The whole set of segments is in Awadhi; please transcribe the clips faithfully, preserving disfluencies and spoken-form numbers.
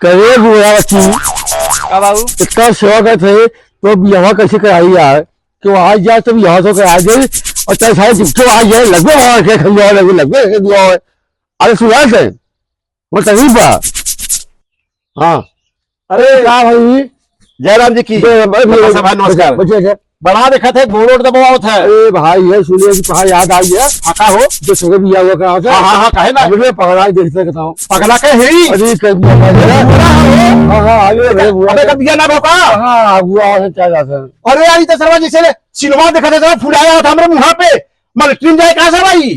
करे बुआ की का बाबू? इतना शौक है थे, तो बियाह कैसे कराई यार? कि वहाँ जाए तो बियाह तो करा दे, और तेरे सारे जिसके वहाँ जाए, लगभग वहाँ के खंडवा लगे, लगभग खंडवा है। अरे सुना थे, वो कहीं पर। हाँ। अरे का भाई? जयराम जी की। जय राम, अरे भैया, बतासा भाई, नमस्कार। बच्चे, बच्चे। बड़ा देखा थे, गोड़ ओड़ दबावत है। अरे भाई, ये सुनिए कि कहाँ याद आई है? हाँ, का हो? जो छोटे बिया हुआ कहा था। हाँ, हाँ, हाँ, काहे ना? हमने पगला ही देखते कहता हूँ। पगला के ही? अरे, कर दिया भाई, है ना? बुरा हो। हाँ, हाँ, आगे अबे, भाई, बुरा अबे, है। कर दिया ना भौका? हाँ, हाँ, बुरा हो, क्या जाता है? अरे यार, ये तो सरवा जैसे सिनेमा देखा था, फुलाया था हमरे मुँह पे। मलट्रीन जाए कहाँ से भाई?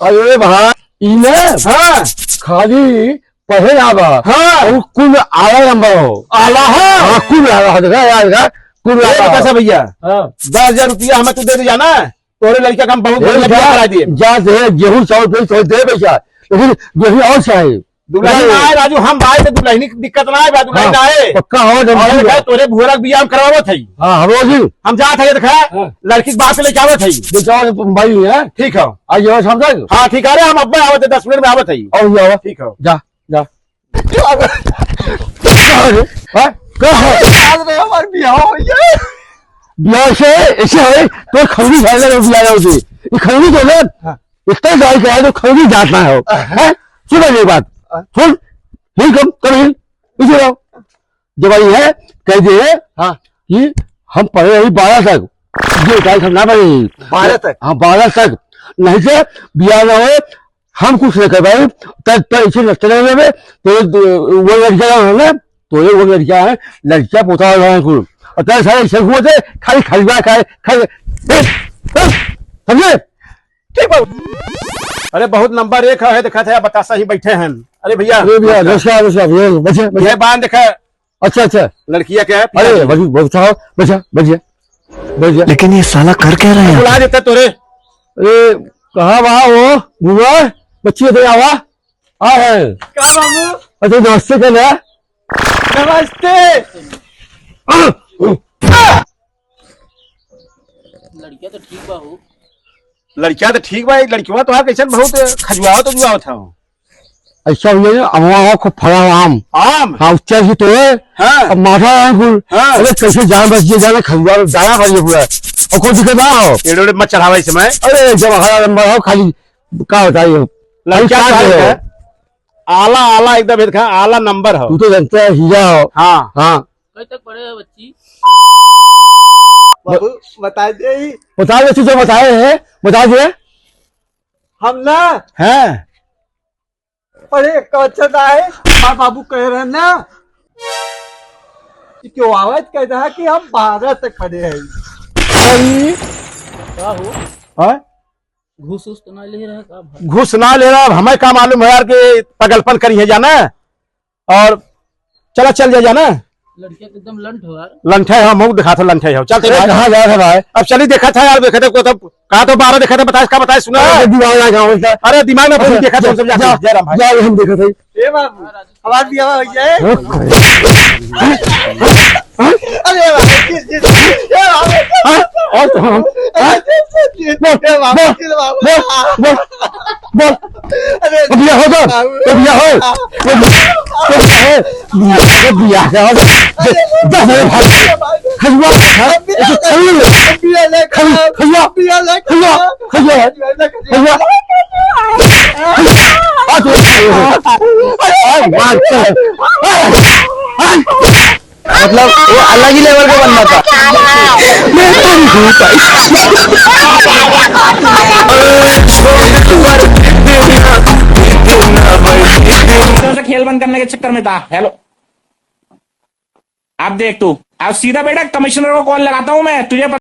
अरे भाई, ई ना हाँ। खाली पढ़े ना बा। हाँ। और कुल आला नंबर हो। आला है? हाँ, कुल आला हो, देखा यार, देखा, कुल ए, आला हो। बतासा भैया, हाँ। दस हजार रुपया हमें तू दे दे जाना, तोरे लड़का का हम बहुत ए, बढ़िया बियाह जा, करा दिए। जा दे, गेहूं चावल पे तो दे भैया, लेकिन गेहूं और चाहे। दुल्हन ना आए राजू, हम आए तो दुल्हनी की दिक्कत ना आए बा, दुल्हन हाँ, ना आए। पक्का हो, जब और ठीक देखा, है। तोरे भुअरा के बियाह हम करवावत हई। हाँ, हम रोज ही। हम जात हई, देखा, हाँ। लड़की के बाप के लेके आवत हई। लेके आओ, तो भाई है। ठीक है। आ जाओ शाम तक। हाँ, ठीक है, अरे हम अब्बे आवत है, दस मिनट में आवत हई। और जाओ। ठीक है। जा, जा। अरे, हाँ? का है? आज रे हमार बियाह हो गया। बियाह से ऐसे है, तो खंगरी खाएगा, तो बियाह होती। ये खंगरी तो ना, हाँ। इतना जाए के आए तो खंगरी जात ना हो। हैं? सुन मेरी बात। हाँ। सुन। नहीं कम, कम नहीं। इधर आओ। जब आई है, कह दे हाँ। कि हम पढ़े रही बारह तक। ये गाय हम ना पढ़े। बारह तक? हाँ, बारह तक। नहीं से बियाह ना हो, हम कुछ नहीं कर पाए। तब, तब इसे नष्ट नहीं लेवे, तो वो लड़का है ना, तो ये वो लड़का है, लड़का पोता वाला है कुल। और तब सारे इसे हुए थे, खाली खरीदा खाए, खाए। ए, ए, समझे? ठीक बाबू। अरे बहुत नंबर एक है, देखा था बतासा ही बैठे हैं। अरे भैया। अरे भैया, नमस्कार, नमस्कार, भैया, बैठे, बैठे। ये बांध देखा। अच्छा, अच्छा। लड़किया क्या है? अरे, बैठा, बैठा, बैठा, बैठा। लेकिन ये साला कर क्या रहा है? बुला देता तोरे। अरे, कहाँ बा वो? बुआ, बच्ची दे आवा। आ है। का बाबू? अच्छा, नमस्ते कर ले। नमस्ते। लड़किया तो ठीक बा हो। लड़किया तो ठीक बा, लड़किया तो है कैसन बहुत खजुआवत उजुआवत है। ऐसा हुआ है, अब वहाँ खूब फरा आम। आम? हाँ, उच्चा ही तो है। हाँ। अब माथा है कुल। हाँ। अरे कैसे जान बच गया, जाना खजुआ, जाना भर गया पूरा। और कोई दिक्कत ना हो। एड़े ओड़े मत चढ़ावा इस समय। अरे जब हरा लंबा हो खाली का बताइए। लड़किया खाली तो है। आला, आला एकदम, ये देखा, आला नंबर हो। तू तो जानता है, हीरा हो। हाँ। हाँ। कई तक पढ़े है बच्ची? बाबू, बता दे ही। बता दे, तू जो बताए है, बता दे। हम ना हैं। पढ़े एक अच्छा ना है, हमारे बाबू कह रहे ना कि क्यों आवाज कहता है कि हम बारह तक खड़े हैं। अरे। का हो? हाँ? घूस उस तो ना ले रहा का भाई? घूस ना ले रहा, अब हमें का मालूम है यार कि पगलपन करी है जाना। और चला चल जा जाना। लड़किया तो एकदम लंठ हो यार। लंठे हो, मुंह दिखा था लंठे हो। चल अरे, भाई। कहाँ जा रहा है? अब चली देखा था यार, देखा था को तब कहा तो बारह देखा था, बताए का बताए सुना। अरे, दिमाग ना खाओ इसका। अरे, दिमाग ना अच्छा, देखा था, जा, सब जा, जाते हैं। जय राम भाई। जा, हम देखा था। ए बाबू, हमार बियाह हो जाए। हाँ? अरे बाबू, किस चीज? ए बाबू। हाँ? और तो हम, हाँ? अरे, किस चीज? बोल, ए बाबू, बोल, किस बाबू? बोल, बोल, बोल। अरे, अब बिया हो तो, बाबू। अब बिया हो। अब बिया, अब बिया हो। बिया, अब बिया हो। अरे, दस हजार भाग। खजुआ, हाँ? अरे, ऐसे खजुआ। अरे, खजुआ। खजुआ। खजुआ। खजुआ। आ तो, आ, मार, चल। आ, आ। मतलब, वो अलग ही level का बनना था। मैं तो नहीं हूँ भाई। तो खेल बंद करने के चक्कर में था। हेलो, आप देख तू, अब सीधा बेटा कमिश्नर को कॉल लगाता हूँ मैं, तुझे पता